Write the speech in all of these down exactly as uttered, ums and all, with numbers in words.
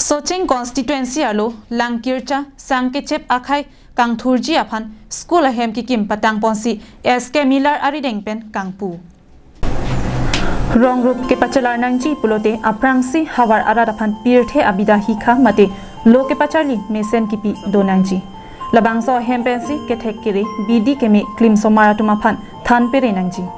Socheng constituency arlo Langkircha Sangkechep akhei kangthurji aphan school ahem kekim patangponsi S K Miller arideng pen kangpu. Rong rup kepachelar nangji pulote aphrangsi havar arat aphan pirthe abida hikha mate lo kepacharli mesen kipi do nangji. Labangso ahem pensi kethek kere bidi keme klimsomar atum aphan than pere nangji.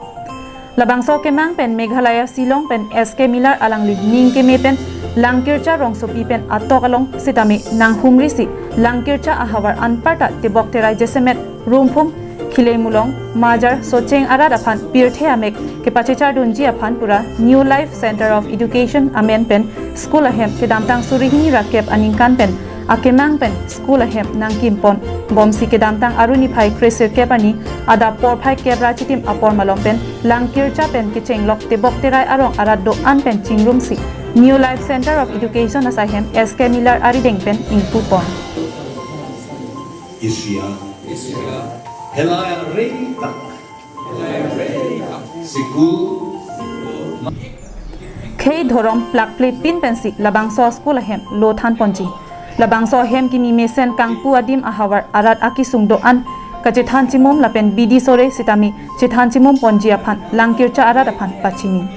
Labangso kemang pen Meghalaya Shillong pen S K Miller alangli ning keme pen Langkircha rongsopi pen atok along sitame nanghumrisi Langkircha ahavar anparta tebok terai jasemet Rumphum, Khilemulong, Majar, Socheng arat aphan pirthe amek kepachechardunji aphan pura New Life Center of Education amen pen school ahem kedamtang suri hini ra kep aningkan pen akemang pen school ahem nangkimpon bomsi kedamtang arni phai kresirkep arni adap porphai kep ra chitim apor malom pen Langkircha pen kechenglok tebok terai arong arat do-an pen chingrumsi New Life Center of Education asaihem S K Miller arideng pen ingpupon. Israel. Israel. Helaya rei tak. Helaya rei tak. Siku. Khei dhorom plakple pin pensi labangso school ahem lo thanponji. Labangso ahem kimi mesen kangpu adim ahavar arat akisung do-an kachethan chimum lapen bidi sore sitame chethan chimum ponji aphan Langkircha arat aphan pachini.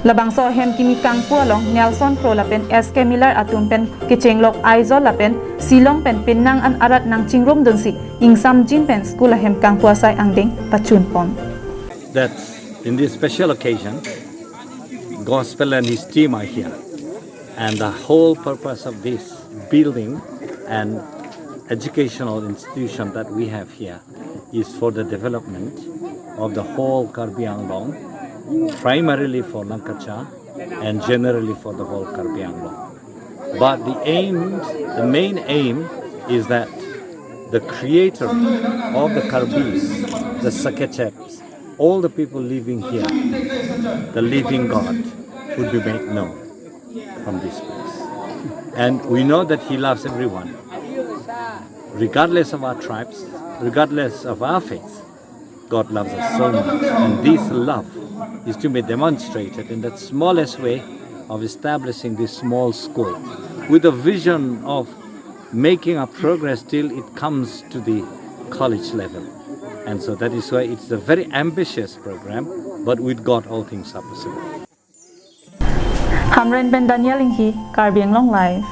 Labangso ahem kimi kangpu along Nelson Kro lapen S K Miller atum pen kechenglok Aizawl lapen Shillong pen penang an arat nangchingrumdunsi ingsamjin pen school ahem kangpu asai angdeng pachunpon. That in this special occasion, Gospel and his team are here. And the whole purpose of this building and educational institution that we have here is for the development of the whole Karbi Anglong, primarily for Langkircha and generally for the whole Karbi Anglong. But the aim, the main aim is that the creator of the Karbis, the Sangkecheps, all the people living here, the living God would be made known from this place. And we know that he loves everyone, regardless of our tribes, regardless of our faith. God loves us so much, and this love is to be demonstrated in that smallest way of establishing this small school with a vision of making a progress till it comes to the college level. And so that is why it's a very ambitious program, but with God all things are possible. Hamren pen Daniel Inghi, Karbi Anglong Live.